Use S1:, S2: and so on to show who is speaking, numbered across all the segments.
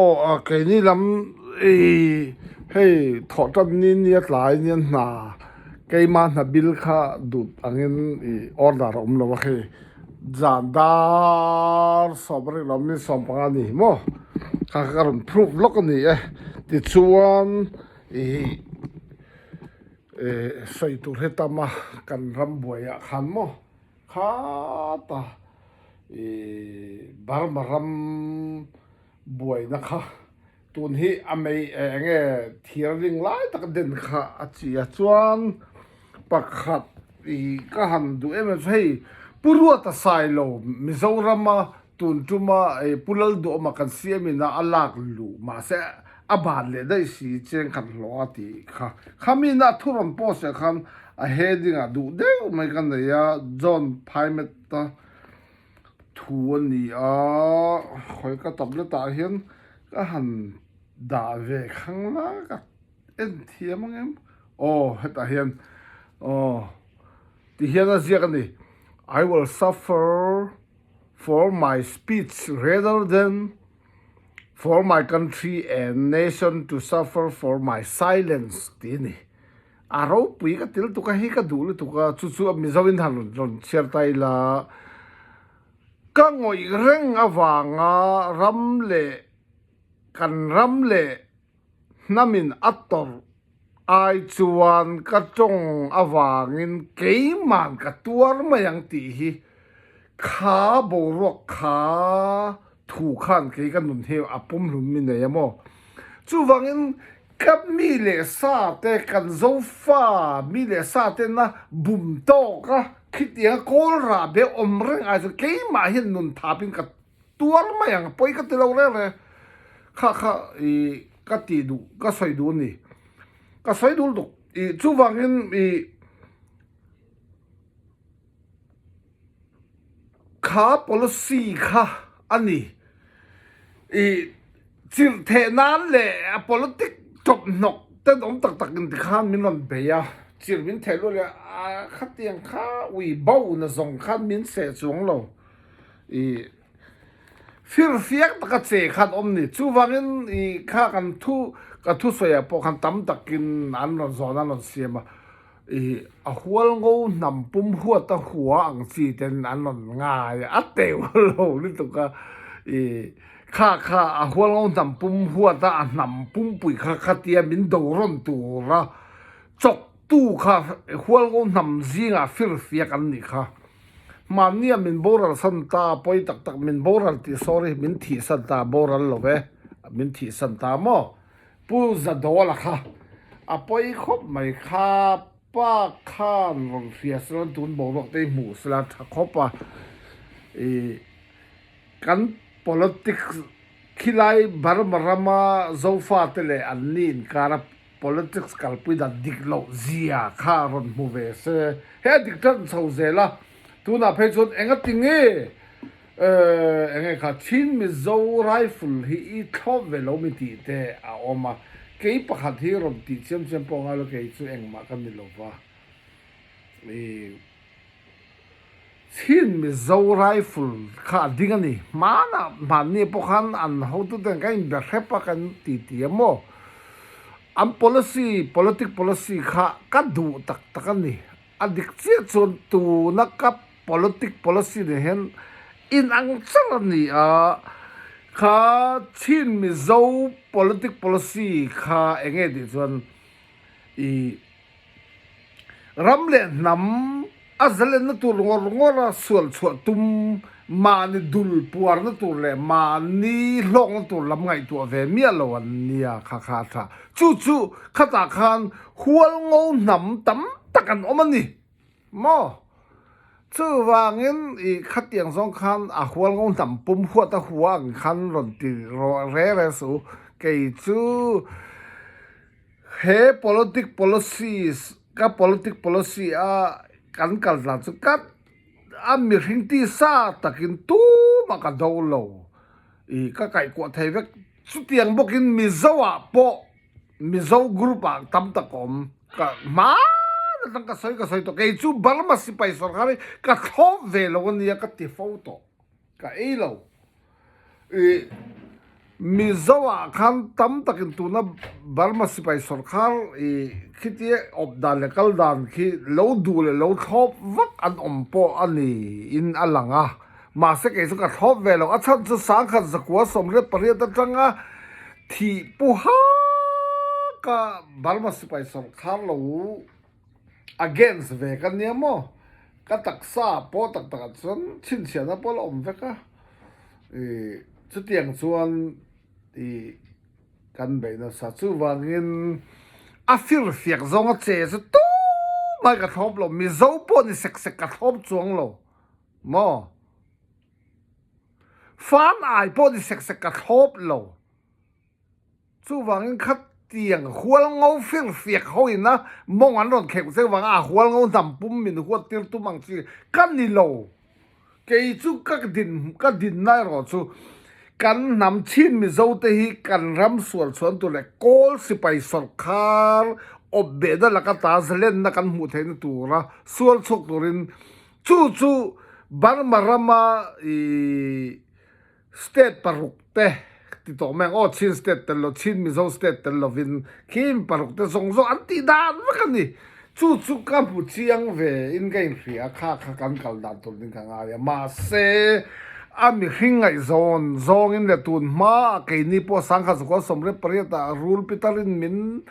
S1: Aw a keini lam ih hei thawh tan ni nia tlai nia hna keima hna bil kha duh angin ih order a awm lo a hei zan dar sawm rih lo mi 15 a ni maw kha kha ka rawn proof lawk a ni e tichuan ih eh sawi tur hi tam a kan ram buaiah khan maw. Khata ih Burma ram buaina kha tun hi a mei eng nge thir ring lai tak den kha a chi a chuan pakhat ih ka han duh em em chu hei Pu Ruata Sailo Mizorama Tun tuma Pu Lalduhawma kan siam ina a lak luh mahse a ban leh daih si cheng khat hlawh a tih kha. Khami ina thu rawn post ah khan a heading ah duh deuh mai ka nei a, John Phaimeta thu a ni a, khawi ka tablet ah hian ka han dah ve khang la ka en thiam ang em? Aw hetah hian aw ti hian a ziak a ni, I will suffer. For my speech rather than for my country and nation to suffer for my silence tih a ni. A ropui ka til tuk a hi ka duh lutuk a, chu chu Mizo in han rawn chhiar ta ila ka ngawih reng avanga ram leh kan ram leh Hnamin a tawrh ai chuan ka tawng avangin keiman ka tuar mai ang tih hi kha boruak kha thu khan kei ka nun hi a pumhlum mi nei a maw? Chuvangin ka mi leh sa te kan zofa mi leh sa tena bum tawk a khitianga kawl rah be awm reng ai chuan keimah hian nun thapin ka Tuar mai ang, pawi ka ti lo reng reng. Kha kha i ka tih duh, ka sawi duh a ni. Ka sawi duh lutuk. I chuvangin i kha policy kha a ni. I chirh theh nan leh a politic chawphnawk tenawm tak tak in tikhan min rawn bei a. Chirh min theh luah leh a khatiang kha ui bo na zawng khan min seh chuang lo. I firfiak taka che khan awm ni. Chuvangin i kha kan thu ka thusawiah pawh khan tam takin an rawn zawn an rawn siam a, i a hual ngo hnam pum huat a hua ang chi ten an rawn ngai a teuh lo lutuk a, i kha kha a hual ngo hnam pum huat a a hnam pumpui kha khatia min do rawn tura chawk tu kha hual ngo hnam zingah firfiak an nih kha. Mahnia min boral san ta, pawi tak tak min boral tih sorry, min thih san ta, boral lo e, min thih san ta maw? Pu Zadawla kha a pawi khawp mai kha, pa khan rawn hria sela tun boruak te hi hmuh sela tha khawp a, ih kan politics khilai Burma rama Zofate leh an ni inkara Politics kalpui dan dik loh zia kha rawn hmu ve se. He a dik tan chho zel a, tunah phei chuan enga ti nge enge kha Chin Mizo Rifle hi i thlawp ve lo mi tih te a awm a, kei pakhat hi rawn tih chiam chiam pawh ngai lo kei chu engmah ka ni lova. I. Chin Mizo Rifle kha a ding a ni. Hmanah hmanni pawh khan an hotuten kan inbe hrep a kan ti ti a maw? An policy, politic policy kha ka duh tak tak a ni. A dik chiah chuan tuna ka politic policy nen hian inang char a ni a. Kha Chin Mizo politic policy kha eng nge tih chuan i Ram leh hnam a zalenna tur ngawr ngawr a sual chhuah tum, mahni dul puarna tur leh mahni hlawkna tur lam ngaihtuah ve miah lo an nia kha kha a tha. Chu chu khatah khan hualngo hnam tam tak an awm a ni maw? Chuvangin i khatiang zawng khan a hualngo hnam pum huat a hua ang khan rawn ti rawh re re suh. Kei chu. He politic policies ka politic policy a kan kal dan chu ka a mihring tisa takin tumah ka do lo ih ka kaihkuah thei vek chutiang bawkin Mizo ah pawh Mizo group ah tam tak awm ka hman atang ka sawi ka sawi tawh kei chu Burma sipai sorkar hi ka thlawp ve lo ania ka ti fo tawh ka ei lo. Ih. Mizo ah khan tam takin tuna Burma sipai sawrkhar i khitia awp dan leh kal dan khi lo duh leh lo thlawp vak an awm pawh a ni in a lang a. Mahse kei chu ka thlawp ve lo. A chhan chu sangkhat zakua 18 atanga thih puha ka Burma sipai sawrkhar lo against ve ka nia maw? Ka taksa pawh tak takah chuan chhinchhiahna pawh la awm vek a, ih chutiang chuan ih kan beih nasa. Chuvangin a firfiak zawnga che chu tumah ka thlawp lo, Mizo pawh ni sek sek ka thlawp chuang lo maw? Fan ai pawh ni sek sek ka thlawp lo. Chuvangin khatiang hualngo firfiak hoina mawng an rawn kheuh che vanga a hualngo hnam pum min huat tir tum ang chi ka ni lo. Kei chu ka din ka dinna erawh chu kan hnam Chin Mizo te hi kan ram sual chhuan tur leh Kawl sipai sawrkhar awp behna laka ta zalenna kan hmuh theihna tura sual chhuak turin chu chu Burma rama ih State paruk te ti tawh mai ang aw, Chin state tel lo, Chin Mizo state tel lovin khi paruk te zawng zawng an tih dan vek a ni. Chu chu ka hmu chiang ve in ka inhria kha kha kan kal dan tur ding ka ngai a, mahse a mihring ngaihzawn zawngin leh tun hma ah keini pawh sangkhat zakua 18 ah rul pitar in min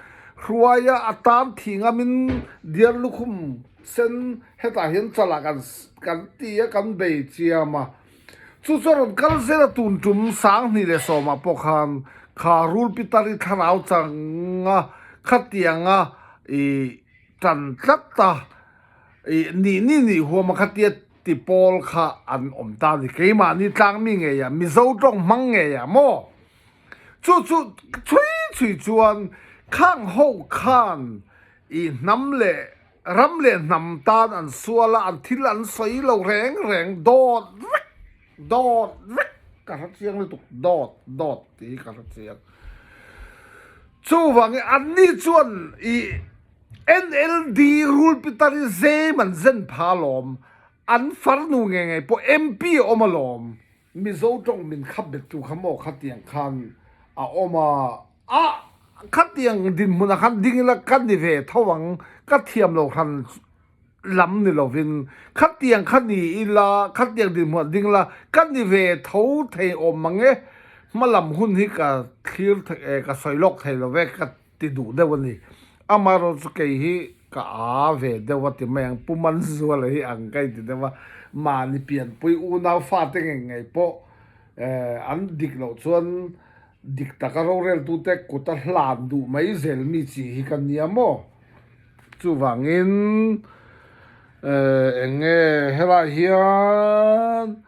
S1: hruai a, a tan thih ngam in diar lukhum sen hetah hian chalah kan kan ti a kan bei chiam a. Chu chu a rawn kal zel a, tun tum 2010 ah pawh khan kha rul pitar i thlarau changa khatianga i tan tlat a, i nih nih nih huam a khatia ti pawl kha an awm ta a ni. Keimahni tlangmi ngei ah, Mizo tawng hmang ngei ah maw? Chu chu chhui chhui chuan khang ho khan i hnam leh Ram leh hnam tan an sual a, an thil an sawi lo reng reng, dawt vek, dawt vek ka hre chiang lutuk, dawt, dawt tih hi ka hre chiang. Chuvangin anni chuan i NLD rul pitar hi zem an zen pha alawm, an farnu ngei ngei pawh MP a awm alawm, Mizo tawng min khap bettu kha maw khatiang khan a awm a, A khatiang dinhmunah khan ding ila ka ni ve tho ang, ka thiam lo hran lam ni lovin khatiang kha ni ila, khatiang dinhmunah ding ila ka ni ve tho thei awm mang e, hma lam hun hi ka thlir thei ka sawi lawk thei lo ve ka ti duh deuh a ni. Amaherawhchu chu kei hi ka a ve deuh a ti mai ang, Pu Manzuala hi ang ka inti deuh a, mahni pianpui unau fate ngei ngei pawh an dik loh chuan Dik taka roreltute kuta hlan duh mai zel mi chi hi ka nia maw? Chuvangin eng nge helai hian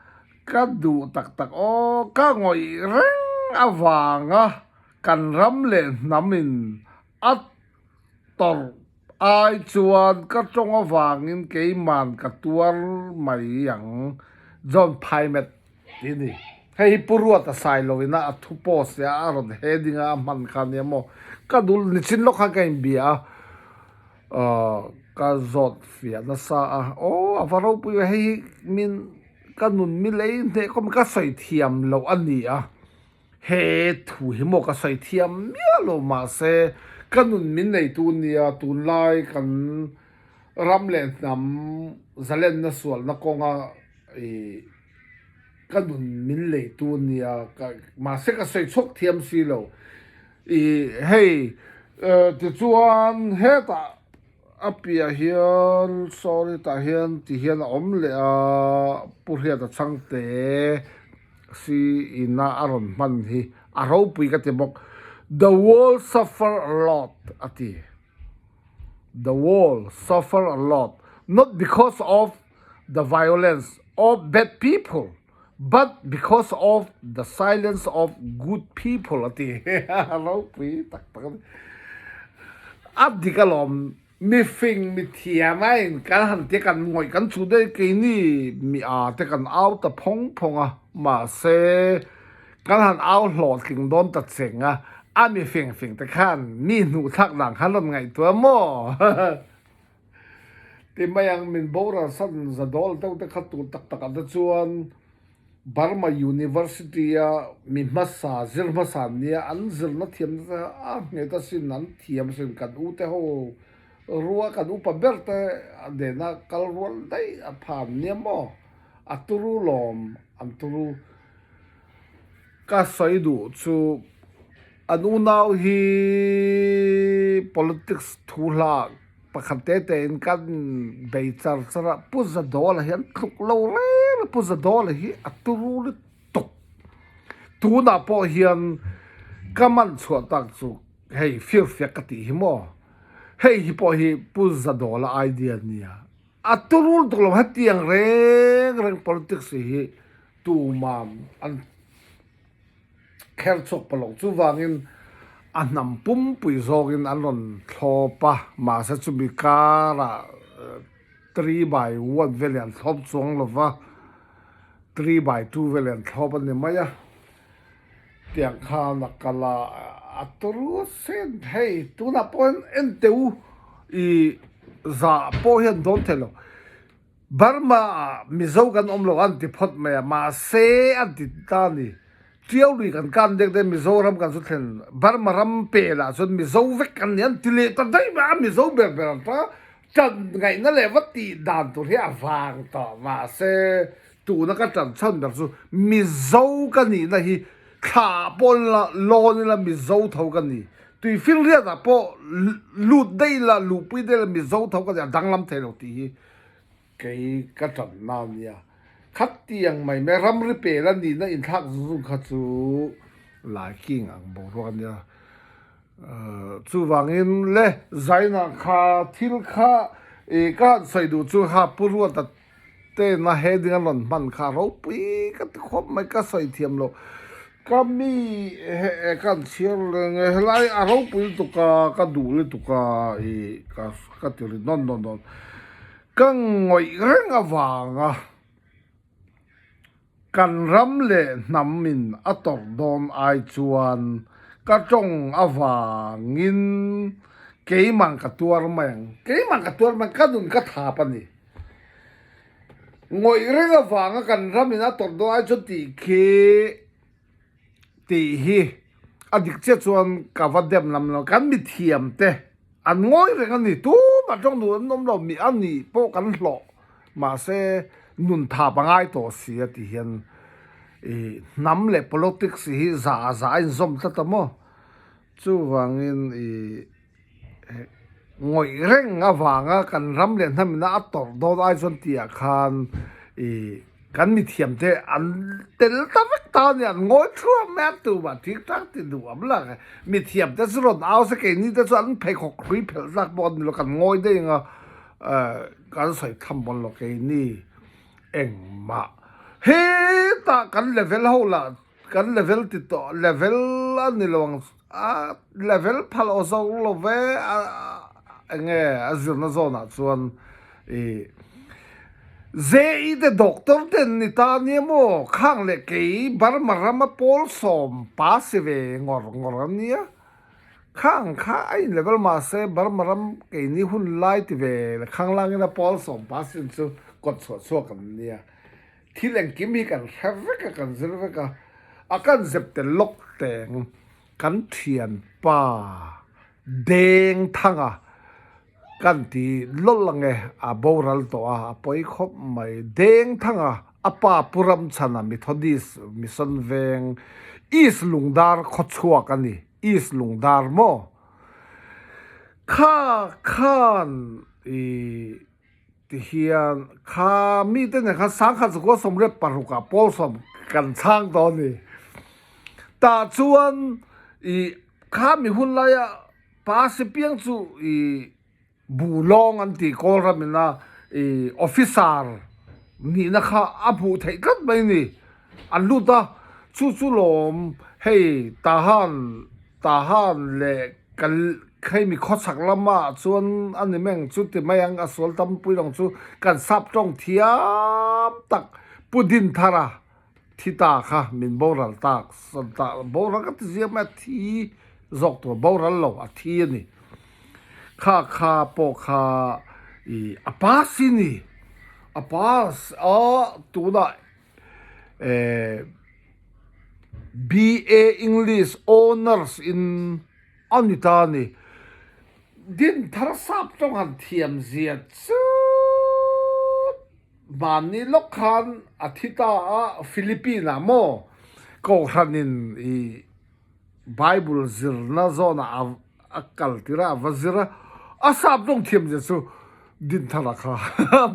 S1: ka duh tak tak aw, ka ngawih reng avanga kan ram leh hnamin a tawrh ai chuan ka tawng avangin keiman ka tuar mai ang, John Paimet tih a ni. Hei hi Pu Ruata Sailoina a thu post leh a rawn heading a a hman kha a nia maw? Ka dul nichin lawk khan ka inbia a, ka zawt fiah nasa a, aw a va ropui ve, hei hi min ka nun mi lei hneh khawp mai, ka sawi thiam loh a ni a. He thu hi maw ka sawi thiam miah lo mahse ka nun min neitu nia tunlai kan ram leh hnam zalenna sualna kawnga ih ka nun min leitu nia ka mahse ka sawi chhuak thiam si lo ih hei tichuan hetah a piah hian sorry tah hian ti hian a awm leh a Pu Hriata Chhangte. Si ina a rawn hman hi a ropui ka ti bawk. The world suffer a lot a ti. The world suffer a lot not because of the violence of bad people but because of the silence of good people a ti. A ropui tak tak a ni. A dik alawm. Mi fing, mi thiam a in kan han tia kan ngawih kan chu daih keini mi a te kan au ta phawng phawng a, mahse kan han au hlawhtling dawn ta cheng a, a mi fing fing te khan mi hnuh thlak dan khan rawn ngaihtuah maw? Ti mai ang min boral san za dawl deuh te kha tur tak tak ah te chuan. Burma University a mi hmasa, zir hmasa an nia, an zirna thiamna te a nghet asin, an thiam asin, kan u te ho rua kan upa ber te nena kal rual daih a pha an nia maw? A turu lawm an turu. Ka sawi duh chu an unau hi politics thu hla pakhat te te in kan bei char char a, Pu Zadawla hi an tluk lo reng a, Pu Zadawla hi a turu lutuk. Tunah pawh hian ka man chhuah tak chu hei firfiak ka tih hi maw, hei hi pawh hi Pu Zadawla idea a nia. A turu lutuk lo hetiang reng reng politics hi tumah an kher chhuak pawh lo. Chuvangin a hnam pumpui zawngin an rawn thlawp a, mahse chumi karah 3 by 1 vel hi an thlawp chuang lo va, 3 by 2 vel hi an thlawp a ni mai a. Tiang khan a kal a, a turu sen hei tunah pawh hian en teh u i zah pawh hian dawn thei lo. Burma ah Mizo kan awm lo an ti phawt mai a, mahse an ti ta a ni. Tiau lui kan kan dek dek Mizoram kan chu thlen Burma ram pel ah chuan Mizo vek kan ni an ti leh ta daih mai a, Mizo ber ber an ta tan ngaihna leh va tih dan tur hi a vang tawh mahse tuna ka tan chhan ber chu Mizo ka nihna hi thla pawh la lawn ila Mizo tho ka ni. Tuifinriat ah pawh lut daih ila luhpui daih ila Mizo tho ka ni a danglam thei lo tih hi kei ka tanna a nia. Khatiang mai mai ramri pel a nihna inthlak zung zung kha chu laiking ang boruak a nia. Chuvangin le Zaina kha thil kha ih ka han sawi duh chu kha Pu Ruata tena heading a rawn hman kha ropui ka ti khawp mai ka sawi thiam loh ka mi he ka han chhiar reng e helai a ropui lutuk a ka duh lutuk a ih ka ka ti ri nawn nawn nawn ka ngawih reng avanga kan ram leh hnam in a tawrh dawn ai chuan ka tawng avangin keimah ka tuar mai ang keimah ka tuar mai ang ka nun ka thap a ni. Ngawih reng avanga kan ramin a tawrh dawn ai chuan tih khi tih hi a dik chiah chuan ka va dem lam lo. Kan mithiam te an ngawi reng a ni. Tumah tawng duh an awm lo mi a nih pawh kan hlawh mahse nun thap a ngai tawh si a ti hian ih hnam leh politics hi za za a inzawm tlat a maw. Chuvangin ih. Ngawih reng avanga kan ram leh hnamina a tawrh dawn ai chuan tih ah khan ih kan mithiam te an tel ta vek ta a ni, an ngawi thuam mai a, tumah thik tak ti duh am la mithiam te chu rawn au se keini te chu an pheikhawk hlui phelh zak pawh an ni lo, kan ngawi daih ang a kan sawi tham bawn lo keini engmah hetah kan level ho lah Kan level ti tawh, level a ni lo ang, a level phal aw zo lo ve a enge a zirna zawnah chuan ih JE te doctor te an ni ta ania maw, khang leh kei Burma rama pawl sawm pa si ve ngawr ngawr a nia, khang kha a in level mahse Burma ram keini hun lai ti ve khang langin a pawl sawm pa sin chu kawt chhuah chhuak an nia. Thil engkim hi kan hre vek a, kan zir vek a, a kan zep tel lawk teng kan thianpa deng thang a, kan ti lawlh ang e, a boral tawh a, a pawi khawp mai. Deng thang a, a pa Pu Ramchhana Methodist Mission Veng East Lungdar khawchhuak a ni, East Lungdar maw? Kha khan ih. Ti hian kha mite nen khan sangkhat zakua sawmriat parukah pawl sawm kan chhang tawh a ni. Tah chuan ih kha mi hun laia pa si piang chu ih bu lawng an tih kawl ramina ih officer nihna kha a hmuh theih tlat mai a ni. An lut a, chu chu lawm hei Tahan Tahan leh Kal hei mi khawchhak lamah chuan a ni meng chu ti mai ang a sual tampui lawng chu kan sap tawng thiam tak Pu Dinthara thi ta kha min boral tak boral ka ti ziak mai a thi zawk tur boral lo a thi a ni kha kha pawh kha ih a pass i ni a pass a tunah. BA English Honours in a ni ta a ni. Dinthar sap tawng han thiam zia chu mahni lawk khan a thi ta a, Philippine ah maw Kohhran in ih Bible zirna zawnah a kal tir a, a va zir a, a sap tawng thiam zia chu Dinthar a kha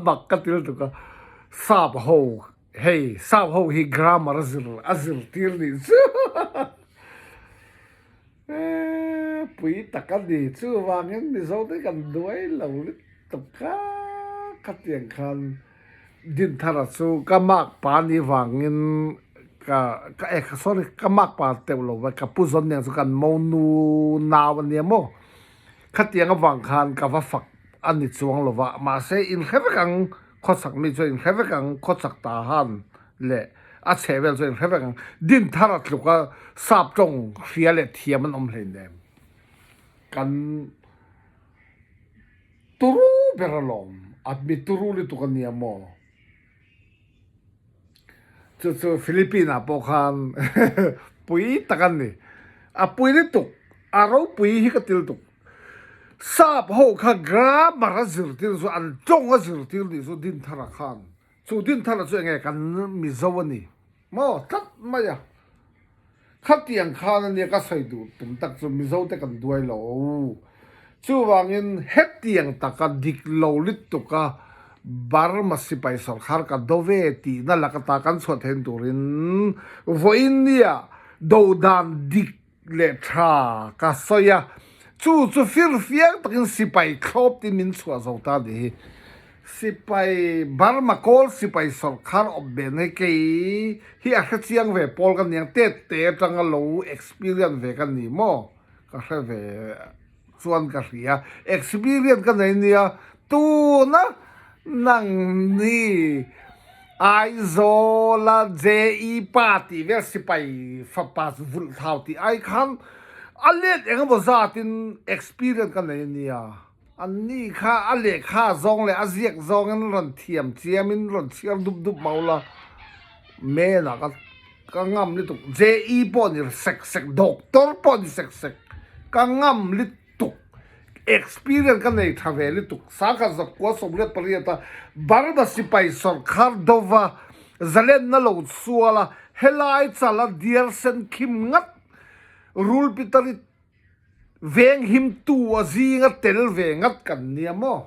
S1: mak ka til tuk a, sap ho Hei sap ho hi grammar a zir a zirtir nih chu eee pui tak a ni chuvangin Mizo te kan duai lo lutuk a khatiang khan Dinthara chu ka makpa ni vangin ka ka eh sorry ka makpa teuh lo va ka pu zawn nen chu kan monu nau a nia maw khatiang avang khan ka va fak a ni chuang lo va mahse inhre vek ang. Khawchhak mi chu inhre vek ang, khawchhak ta han leh a chheh vel chu inhre vek ang. Din thar a tluk a, sap tawng hria leh thiam an awm hleinem. Kan turu ber alawm, a mi turu lutuk a nia maw? Chu chu Philippine ah pawh khan pui tak a ni. A pui lutuk, a ropui hi ka ti lutuk. Sap ho kha grammar a zirtir chu an tawng a zirtir nih chu Dinthara khan. Chu Dinthara chu enge kan Mizo a ni maw tlat mai a. Khatiang khan a nia ka sawi duh tum tak chu Mizo te kan duai lo. Chuvangin hetiang taka dik lo lutuk a Burma sipai sawrkhar ka do ve tihna laka ta kan chhuah theihna turin vawiin nia do dan dik leh tha ka sawi a, chu chu firfiang takin sipai thlawp tin min chhuah zo ta nih hi. Sipai Burma Kawl sipai sawrkhar awp ben hi kei hi a hre chiang ve pawl ka niang tet te atanga lo experience ve ka ni maw ka hre ve chuan ka hria experience ka nei nia tuna nangni Aizawla JE pa tih vel sipai fapa vulh thau tih ai khan a let eng emaw zatin experience ka nei ania anni kha a lehkha zawng leh a ziak zawngin rawn thiam chiamin rawn chhiar dup dup mau la men ah ka ka ngam lutuk JE pawh ni sek sek doctor pawh ni sek sek ka ngam lutuk. tuk experience ka nei tha ve lutuk sangkhat zakua 18 a Burma sipai sawrkhar dova zalenna lo sual a helai chala diar sen khim ngat rul pitari veng him tu a zinga tel ve ngat kan nia maw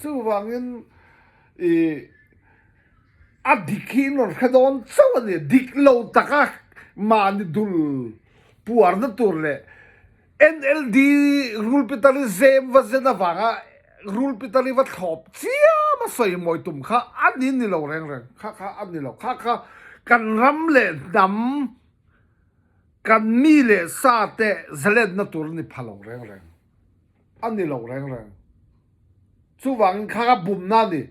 S1: chuvangin ih a dik hi in rawn hre dawn chauh a ni dik lo taka mahni dul puarna tur leh NLD Rulpitari zem va zen avanga Rulpitari va thlawp chiam a sawi mawi tum kha a ni ni lo reng reng kha kha a ni lo kha kha kan ram leh hnam kan mi leh sa te zalenna tur a ni pha lo reng reng a ni lo reng reng chuvangin kha kha bumna a ni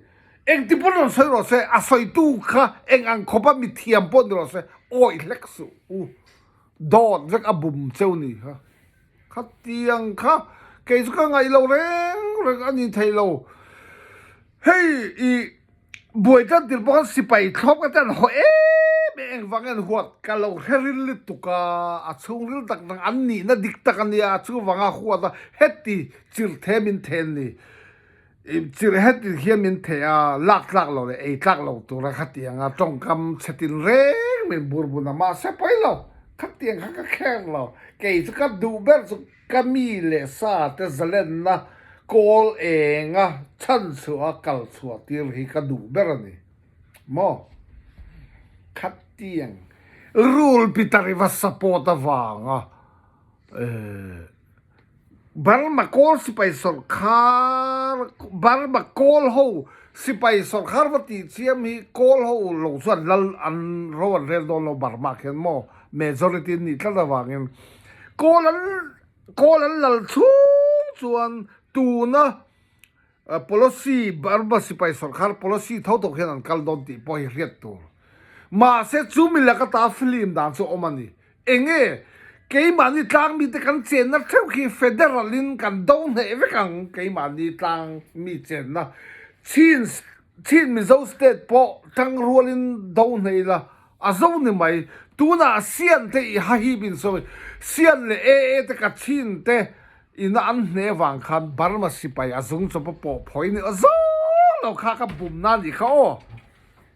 S1: engti pawn rawn sawi rawh se a sawitu kha eng ang khawpa mithiam pawh ni rawh se awih hlek suh u. Dawt vek a bum cheu ni kha. Khatiang kha kei chu ka ngaih lo reng reng a ni thei lo. Hei i buai tan tir pawh khan sipai thlawp ka tan haw em em engvang nge an huat ka lo hre ril lutuk a, a chhungril tak tak an nihna dik tak a nia chuvanga huat a heti chirhthe min then ni. Chirh heti hian min theh a, lak tlak lo leh ei tlak lo tura khatiang a tawngkam chhe tin reng min bur bun a, mahse pawi lo, khatiang kha ka kher lo, kei chu ka duh ber chu ka mi leh sa te zalenna kawl enga chhan chhuah a kal chhuah tir hi ka duh ber a ni maw? Khatiang rule Peter i va support avanga eh. Burma kawl sipai sawrkhar Burma kawl ho sipai sawrkhar va tih chiam hi kawl ho lo chuan lal an ro an rel dawn lo Burma khian maw majority an nih tlat avangin kawl an kawl an lal chhung chuan tuna Policy, Burma sipai sawrkhar policy tho tawk hian an kal dawn tih pawh hi hriat tur. Mahse chu mi laka ta film dan chu awm a ni. Enge keimahni tlang mite kan chenna theuh khi federal in kan do hneh vek ang keimahni tlang mi chenna Chin Chin Mizo state pawh tangrualin do hneh ila. A zo ni mai. Tunah Sian te i hahip in sawi. Sian leh AA te Kachin te ina an hne vang khan Burma sipai a zung chawp a pawh phawi ni aw zo lo kha ka bumna nih kha aw.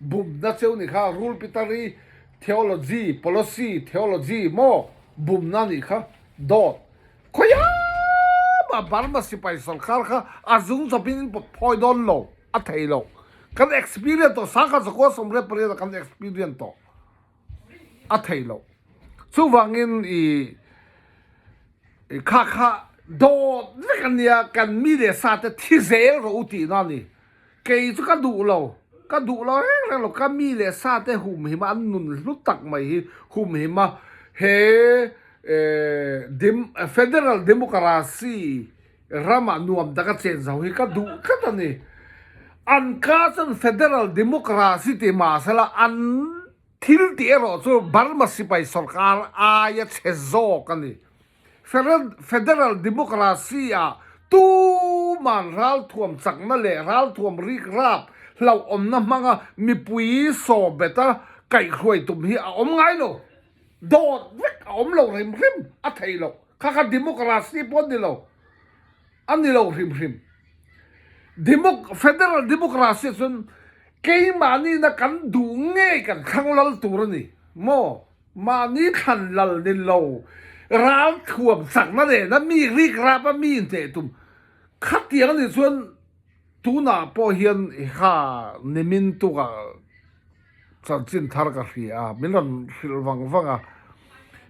S1: Bumna cheu nih kha Rule Pitari Theology, Policy, Theology maw bumna nih kha dawt. Khawiamah Burma sipai sorkar kha a zung chawpin in pawt phawi dawn lo, a thei lo. Kan experience tawh, sangkhat zakua 88 ah kan experience tawh, a thei lo. Chuvangin i kha kha dawt vek a nia, kan mi leh sa te thi zel rawh u tihna a ni. Kei chu ka duh lo, ka duh lo reng reng lo, ka mi leh sa te humhim a, an nun hlu tak mai hi humhim a, he Federal Democracy ramah nuam taka chen zo hi ka duh tlat a ni. An ka chuan Federal Democracy tih mahsela an thil tih erawh chu Burma sipai sorkar aia chhe zawk a ni. Federal Democracy ah tuman ralthuam chakna leh ralthuam rik rap hlauhawmna hmanga mipui sawbet a kaihhruai tum hi a awm ngai lo. Dawt vek a awm lo hrim hrim a theih loh. Kha kha democracy pawh a ni lo. A ni lo hrim hrim. Federal democracy ah chuan keimahni-na kan duh ngei kan thlang lal tur a ni maw? Mahni thlan lal ni lo, ral thuam chakna nena mi rik rap a mi inhneh tum khatiang a nih chuan tunah pawh hian kha nimin tukah chanchin thar ka hria a, min rawn hrilh vang vang a,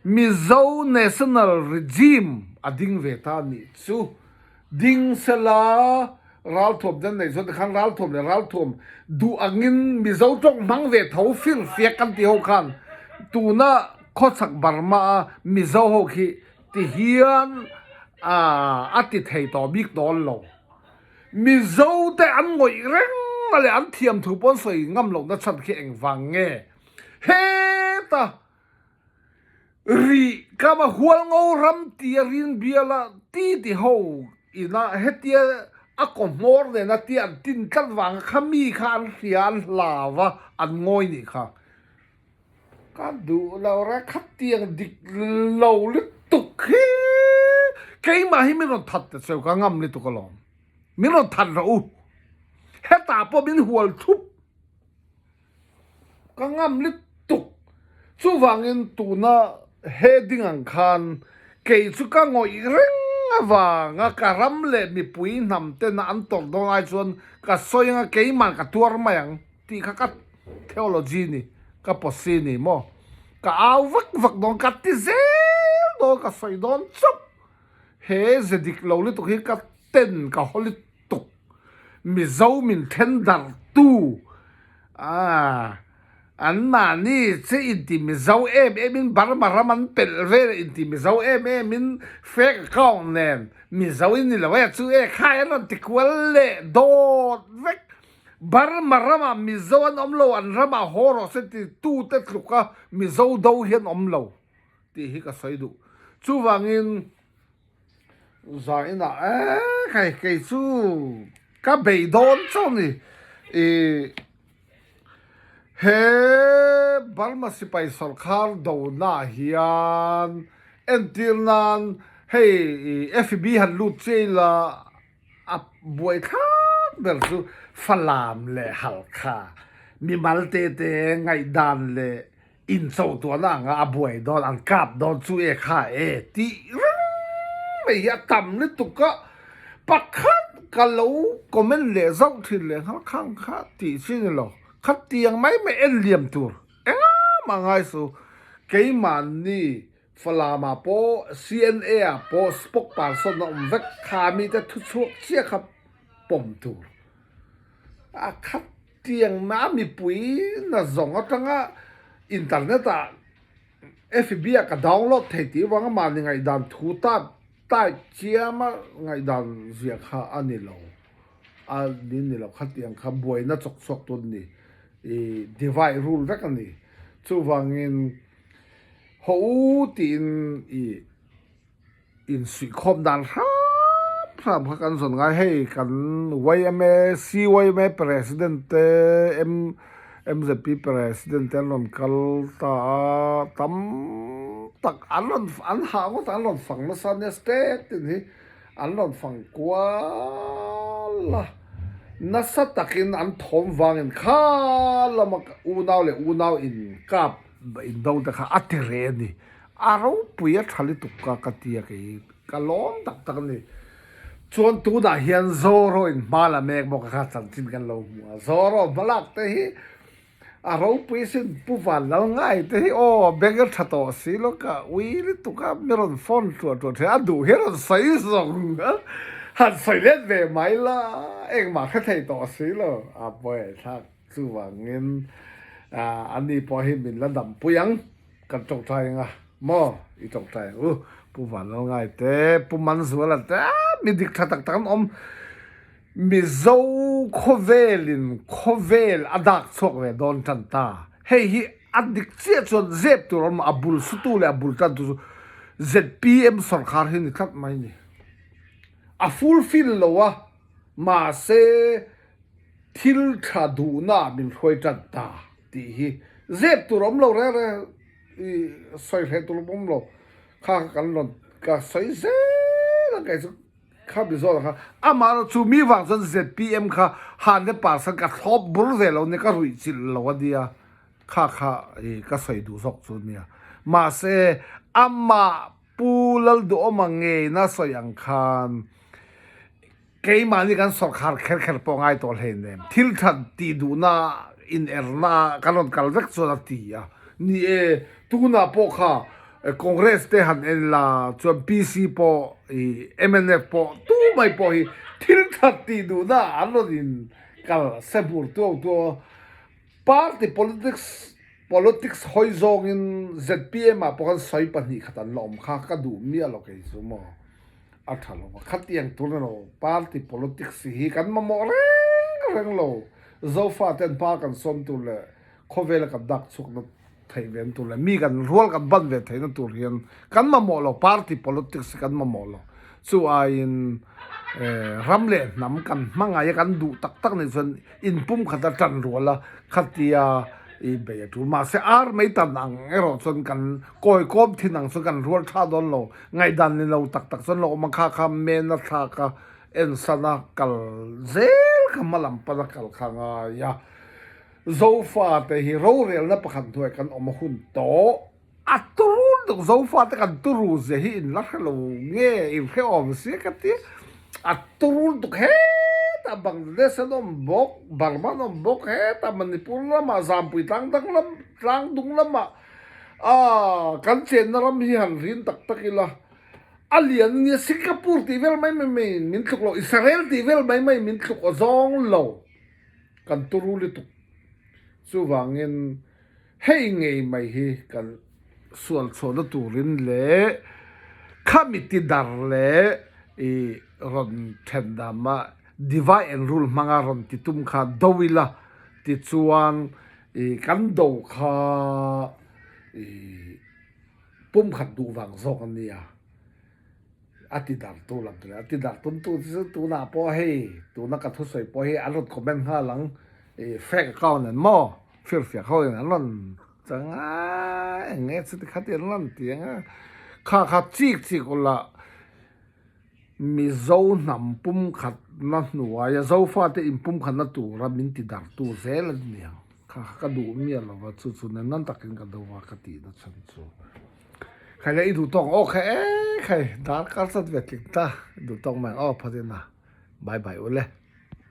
S1: Mizo National Regime a ding ve ta a nih chu. Ding sela ralthuam den nei chuan tikhan ralthuam leh ralthuam duh angin Mizo tawng hmang ve tho fir fiak kan tih ho khan tuna khawchhak Burma a Mizo ho khi ti hian a ti thei tawh bik dawn lo. Mizo te an ngawih reng a leh an thiam thu pawn sawi ngam lohna chhan khi engvang nge heta Rih kam a hual ngo ram tia rin bial a ti ti ho ina hetia a kaw hmawr nena tia an tin tlat vanga kha mi kha an hria an hlau a an ngawi nih kha. Ka duh lo re khatiang dik lo lutuk hi keimah hi min rawn that ta cheu ka ngam lutuk alawm min rawn that rawh u hetah pawh min hual thup. Ka ngam lutuk. Chuvangin tuna heading ang khan kei chu ka ngawih reng avanga ka ram leh mipui hnam tena an tawrh dawn ai chuan ka sawi anga keiman ka tuar mai ang tih kha ka theology ni, ka posi ni maw. Ka au vak vak dawn, ka ti zel dawn, ka sawi dawn chauh. He ze dik lo lutuk hi ka ten ka haw lutuk. tuk. Mizo min then darh tu ah an mahni che inti Mizo em em in Burma ram an pelh vel inti Mizo em em in fake account nen Mizo in ni lo e chu e khai an rawn ti kual leh dawt vek. Burma ramah Mizo an awm lo an ramah haw rawh se ti tu te tluka Mizo do hi an awm lo tih hi ka sawi duh. Chuvangin Zah inah eh hei kei chu ka bei dawn chauh a ni ih he Burma sipai sawrkhar donaah hian entir nan hei ih FB han lut chiah ila a buai thlak ber chu Falam leh Halkha mimal te te ngaihdan leh Incho tuahna anga a buai dawn, an kap dawn chu e kha e tih reng mai hi a tam lutuk a, pakhat ka lo comment leh zauh thin leh nghal khang kha tih chi ni lo, khatiang mai mai en liam tur engah mah ngai su, keimahni Falam ah pawh CNA ah pawh spokesperson a awm vek kha mite thuchhuak chiah kha pawm tur a khat. Tiang na mipui na zawng atanga internet ah FB ah ka download thei tih avanga mahni ngaihdan thu type type chiam a ngaihdan zia kha a ni lo a ni ni lo khatiang kha buaina chawk chhuak tu an ni ih divide rule vek a ni chuvangin haw u tiin ih. Insuihkhawm dan hram hram kha kan zawn ngai. Hei kan yma, CYMA President te, MZP President te an rawn kal ta a, tam tak an rawn an hah ngawt a, an rawn fang nasa nia state tin hi an rawn fang kual a, nasa takin an thawm vangin kha lama unau leh unau inkap indo te kha a ti reh a ni, a ropui a tha lutuk ka ka ti a kei ka lawm tak tak a ni. Chuan tunah hian Zoro in hma la mek bawk a kha chanchin kan lo hmu a, Zoro hmalak te hi a ropui sin Pu Vanlalngai te hi aw beng a tha tawh si lo ka ui lutuk a mi rawn phone tuah tuah thin a duh hi a rawn sawi zawng a han sawi let ve mai la engmah hre thei tawh si lo a buaithlak chuvangin ani pawh hi min la dampui ang. Kan tawngtai anga maw i tawngtai ang u. Pu Vanlalngai te, Pu Manzuala te mi dik tha tak tak an awm. Mizo khawvelin khawvel a dak chhuak ve dawn tan ta. Hei hi a dik chiah chuan zep tur awm a bul sutu leh a bul tantu chu zpm sawrkhar hi ni tlat mai ni. A fulfill lo a, mahse thil tha duhna min hruai tan ta. Tih hi zep tur awm lo reng reng i sawi hreh tur awm lo kha kan rawn ka sawi zel ang kei chu kha mi zawt ang kha amah erawh chu mi vang chuan zpm kha 100% ka thlawp bur ve lo nia ka ruih chilh lo a nia kha kha i ka sawi duh zawk chu nia mahse amah Pu Lalduhawma ngeina sawi ang khan Keimahni kan sawrkhar kher kher pawh ngai tawh hleinem, thil that tih duhna inerna kan rawn kal vek chuan a ti a. Ni e, tunah pawh kha Congress te han en la chuan PC pawh i mnf pawh tu mai pawh hi thil that tih duhna an rawn in kal se bur tuau tuau a. Party politics politics hawi zawngin zpm ah pawh khan sawi 2 khat an la awm kha ka duh miah lo kei chu maw. A tha lo va, khatiang tur emaw party politics hi kan mamawh reng reng lo. Zofa ten hma kan sawm tur leh khawvela kan dak chhuakna theih ve tur leh mi kan rual kan ban ve theihna tur hian kan mamawh lo, party politics hi kan mamawh lo. Chu aiin ram leh hnam kan hmangaih a kan duh tak tak nih chuan inpumkhat a tan rual a, khatia i bei a tul. Mahse ar mai tan ang erawh chuan kan kawi kawm thin ang chuan kan rual tha dawn lo. Ngaihdan ni lo tak tak chuan lo awm a, kha kha men a thlak a, ensan a kal zel kha hma lam pan a kal kha ngai a. Zofa te hi rorelna pakhat hnuai kan awm a hun tawh. A turu lutuk Zofa te kan turu zia hi in la hre lo nge in hre awm sia ka ti. A turu lutuk hetah Bangladesh an awm bawk, Burma an awm bawk, hetah Manipur lamah Zampui tlang dang lam tlang dung lamah Aaa, kan chenna ram hi han rin tak tak ila, a lian nia Singapore tih vel mai mai mai min tluk lo, Israel tih vel mai mai min tluk aw zawng lo, kan turu lutuk. Chuvangin hei ngei mai hi kan sual chhuahna turin leh khami ti dar leh i rawn then dama divide and rule hmanga rawn ti tum kha do ila tichuan I kan do kha i pumkhat duh vang zawk a nia, a ti dartu lam tur a ti dar tumtu chu tunah pawh hei tuna ka thusawi pawh hi an rawn comment nghal ang i fake account an maw firfiak ho in an rawn chang a eng nge chuti khati an rawn ti ang a kha kha chik chik ula Mizo hnam pumkhatna hnuaia Zofate inpumkhatna tura min ti dartu zel a ni ang. Kha kha ka duh miah lo va, chu chu nen nan takin ka do va ka tihna chhan chu. Khai le i duh tawk ang aw khai e khai, darkar chat ve tling ta, i duh tawk mai ang aw phawt ina. Bye bye u le.